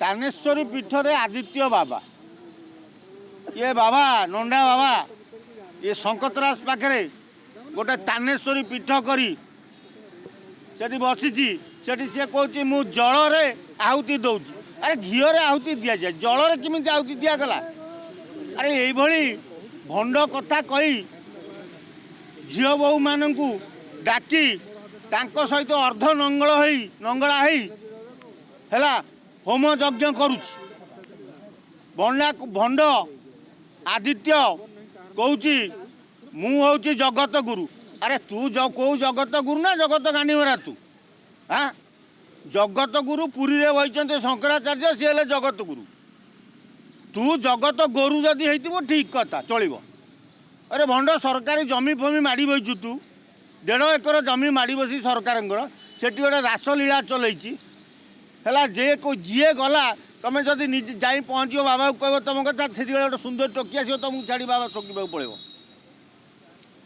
ତାନେଶ୍ୱରୀ ପୀଠରେ ଆଦିତ୍ୟ ବାବା, ଇଏ ବାବା ନଣ୍ଡା ବାବା, ଇଏ ଶଙ୍କତରାଜ ପାଖରେ ଗୋଟେ ତାନେଶ୍ୱରୀ ପୀଠ କରି ସେଠି ବସିଛି। ସେଠି ସିଏ କହୁଛି ମୁଁ ଜଳରେ ଆହୁତି ଦେଉଛି। ଆରେ ଘିଅରେ ଆହୁତି ଦିଆଯାଏ, ଜଳରେ କେମିତି ଆହୁତି ଦିଆଗଲା? ଆରେ ଏଇଭଳି ଭଣ୍ଡ କଥା କହି ଝିଅ ବୋହୂମାନଙ୍କୁ ଡାକି ତାଙ୍କ ସହିତ ଅର୍ଦ୍ଧ ନଙ୍ଗଳ ହେଇ ନଙ୍ଗଳା ହେଇ ହେଲା ହୋମ ଯଜ୍ଞ କରୁଛି। ଭଣ୍ଡା ଭଣ୍ଡ ଆଦିତ୍ୟ କହୁଛି ମୁଁ ହେଉଛି ଜଗତ ଗୁରୁ। ଆରେ ତୁ କେଉଁ ଜଗତ ଗୁରୁ ନା ଜଗତ ଗାଣ୍ଡିମରା ତୁ? ଆଁ ଜଗତ ଗୁରୁ ପୁରୀରେ ବସିଛନ୍ତି ଶଙ୍କରାଚାର୍ଯ୍ୟ, ସିଏ ହେଲେ ଜଗତ ଗୁରୁ। ତୁ ଜଗତ ଗୋରୁ ଯଦି ହେଇଥିବୁ ଠିକ୍ କଥା, ଚଳିବ। ଆରେ ଭଣ୍ଡ, ସରକାରୀ ଜମି ଫମି ମାଡ଼ି ବସିଛୁ ତୁ। 1.5 ଏକର ଜମି ମାଡ଼ି ବସି ସରକାରଙ୍କର ସେଠି ଗୋଟେ ରାସଲୀଳା ଚଲେଇଛି। ହେଲା ଯେ ଯିଏ ଗଲା, ତମେ ଯଦି ନିଜେ ଯାଇ ପହଞ୍ଚିବ, ବାବାକୁ କହିବ ତମ କଥା, ସେତିକିବେଳେ ଗୋଟେ ସୁନ୍ଦର ଟୋକି ଆସିବ, ତମକୁ ଛାଡ଼ି ବାବା ଠକିବାକୁ ପଳେଇବ।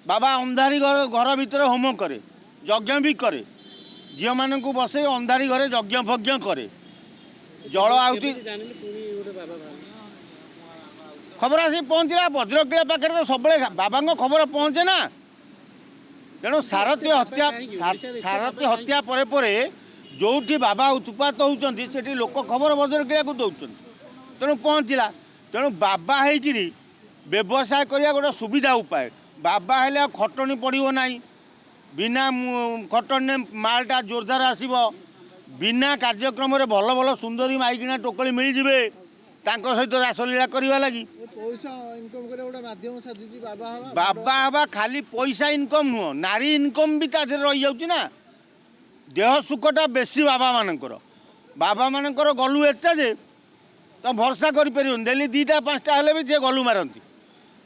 ବାବା ଅନ୍ଧାରୀ ଘର ଘର ଭିତରେ ହୋମ କରେ, ଯଜ୍ଞ ବି କରେ, ଝିଅମାନଙ୍କୁ ବସେଇ ଅନ୍ଧାରୀ ଘରେ ଯଜ୍ଞ ଫଜ୍ଞ କରେ, ଜଳ ଆହୁତି। କେମିତି ଜାଣିଲେ ପୁଣି ଗୋଟେ ବାବା ବାହାରିଲେ? ଖବର ଆସି ପହଞ୍ଚିଲା ବଜ୍ରକିଳା ପାଖରେ ତ ସବୁବେଳେ ବାବାଙ୍କ ଖବର ପହଞ୍ଚେ ନା। ତେଣୁ ସାରଥୀ ହତ୍ୟା, ସାରଥୀ ହତ୍ୟା ପରେ ପରେ ଯେଉଁଠି ବାବା ଉତ୍ପାତ ହେଉଛନ୍ତି ସେଠି ଲୋକ ଖବର ବଜ୍ରକିଳାକୁ ଦେଉଛନ୍ତି, ତେଣୁ ପହଞ୍ଚିଲା। ତେଣୁ ବାବା ହେଇକିରି ବ୍ୟବସାୟ କରିବା ଗୋଟେ ସୁବିଧା ଉପାୟ। ବାବା ହେଲେ ଆଉ ଖଟଣି ପଡ଼ିବ ନାହିଁ, ବିନା ଖଟଣିରେ ମାଲଟା ଜୋରଦାର ଆସିବ, ବିନା କାର୍ଯ୍ୟକ୍ରମରେ ଭଲ ଭଲ ସୁନ୍ଦରୀ ମାଇକିଣା ଟୋକଳି ମିଳିଯିବେ ତାଙ୍କ ସହିତ ରାସଲୀଳା କରିବା ଲାଗି। ଏ ପଇସା ଇନକମ୍ କରିବା ଗୋଟେ ମାଧ୍ୟମ ସାଜିଛି ବାବା ହବା। ବାବା ହେବା ଖାଲି ପଇସା ଇନକମ୍ ନୁହଁ, ନାରୀ ଇନକମ୍ ବି ତା ଦେହରେ ରହିଯାଉଛି ନା। ଦେହ ସୁଖଟା ବେଶୀ ବାବାମାନଙ୍କର, ବାବାମାନଙ୍କର ଗଲୁ ଏତେ ଯେ ତ ଭରସା କରିପାରିବନି। ଡେଲି 2ଟା 5ଟା ହେଲେ ବି ସିଏ ଗଲୁ ମାରନ୍ତି।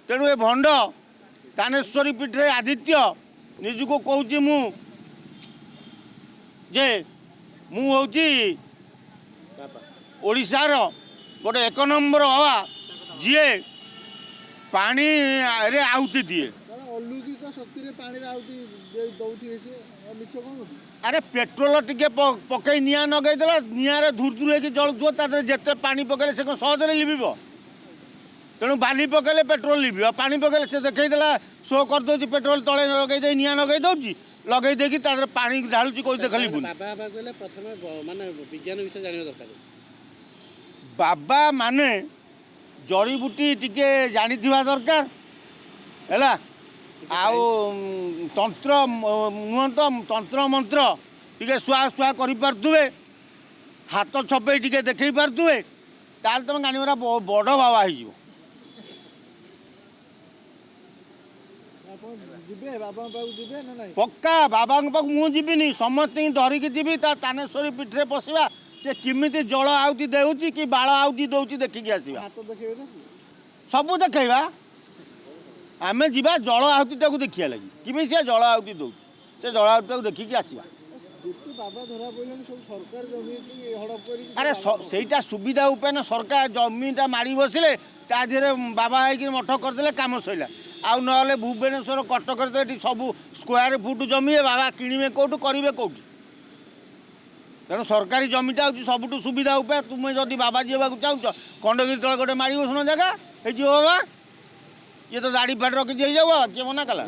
ତେଣୁ ଏ ଭଣ୍ଡ ତାନେଶ୍ୱରୀ ପୀଠରେ ଆଦିତ୍ୟ ନିଜକୁ କହୁଛି ମୁଁ ଯେ ମୁଁ ହେଉଛି ବାବା ଓଡ଼ିଶାର ଗୋଟେ 1 ନମ୍ବର ବାବା, ଯିଏ ପାଣିରେ ଆହୁତି ଦିଏ। କାରଣ ଅଲୌକିକ ଶକ୍ତିରେ ପାଣିରେ ଆହୁତି ଦଉଥିବେ ସିଏ, ଆଉ ମିଛ କଣ କହୁଛି? ଆରେ ପେଟ୍ରୋଲ ଟିକେ ପକେଇ ନିଆଁ ଲଗେଇଦେଲା, ନିଆଁରେ ଧୁର ଧୁର ହେଇକି ଜଳୁଥିବ, ତା ଦେହରେ ଯେତେ ପାଣି ପକେଇଲେ ସେ କ'ଣ ସହଜରେ ଲିଭିବ? ତେଣୁ ବାଲି ପକେଇଲେ ପେଟ୍ରୋଲ ଲିଭିବ, ପାଣି ପକେଇଲେ ସେ ଦେଖେଇଦେଲା, ଶୋ କରିଦେଉଛି, ପେଟ୍ରୋଲ ତଳେ ଲଗେଇ ଦେଇ ନିଆଁ ଲଗେଇ ଦେଉଛି, ଲଗେଇ ଦେଇକି ତା ଦେହରେ ପାଣି ଢାଳୁଛି, କହୁଛି ଦେଖ ଲିଭୁନି। ବାବା ହେବାକୁ ହେଲେ ପ୍ରଥମେ ମାନେ ବିଜ୍ଞାନ ବିଷୟ ଜାଣିବା ଦରକାର। ବାବା ମାନେ ଜଡ଼ିବୁଟି ଟିକେ ଜାଣିଥିବା ଦରକାର ହେଲା, ଆଉ ତନ୍ତ୍ର ନୁହଁ ତ ତନ୍ତ୍ର ମନ୍ତ୍ର ଟିକେ ଶୁଆ ଶୁଆ କରିପାରୁଥିବେ, ହାତ ଛପେଇ ଟିକେ ଦେଖେଇ ପାରୁଥିବେ, ତାହେଲେ ତମେ ଜାଣିବ ବଡ଼ ବାବା ହେଇଯିବ। ଆପଣ ଯିବେ ବାବାଙ୍କ ପାଖକୁ ଯିବେ ନା ନାଇଁ? ପକ୍କା ବାବାଙ୍କ ପାଖକୁ ମୁଁ ଯିବିନି, ସମସ୍ତଙ୍କୁ ଧରିକି ଯିବି, ତା ତାନେଶ୍ୱରୀ ପୀଠରେ ପଶିବା, ସେ କେମିତି ଜଳ ଆହୁତି ଦେଉଛି କି ବାଳ ଆହୁତି ଦେଉଛି ଦେଖିକି ଆସିବା। ହାତ ଦେଖେଇବେ ତାକୁ? ସବୁ ଦେଖେଇବା। ଆମେ ଯିବା ଜଳ ଆହୁତିଟାକୁ ଦେଖିବା ଲାଗି, କେମିତି ସେ ଜଳ ଆହୁତି ଦେଉଛି, ସେ ଜଳ ଆହୁତିଟାକୁ ଦେଖିକି ଆସିବା। ଯେତେ ବାବା ଧରା ପଡ଼ିଲେଣି ସବୁ ସରକାର ଜମି ହଡ଼ପ କରିକି। ଆରେ ସେଇଟା ସୁବିଧା ଉପାୟ ନା, ସରକାର ଜମିଟା ମାଡ଼ି ବସିଲେ ତା ଦେହରେ ବାବା ହେଇକି ମଠ କରିଦେଲେ କାମ ସରିଲା। ଆଉ ନହେଲେ ଭୁବନେଶ୍ୱର କଟକରେ ତ ଏଠି ସବୁ ସ୍କୋୟାର ଫୁଟ ଜମି, ଏ ବାବା କିଣିବେ କେଉଁଠୁ, କରିବେ କେଉଁଠି? ତେଣୁ ସରକାରୀ ଜମିଟା ହେଉଛି ସବୁଠୁ ସୁବିଧା ଉପାୟ। ତୁମେ ଯଦି ବାବାଜୀ ହେବାକୁ ଚାହୁଁଛ, ଖଣ୍ଡଗିରି ତଳେ ଗୋଟେ ମାଡ଼ି ବସୁନ ଜାଗା ହେଇଯିବ ବାବା। ଇଏ ତ ଦାଢ଼ି ଫାଡ଼ି ରଖିଛି, ହେଇଯାଉ ବାବା, କିଏ ମନା କଲା?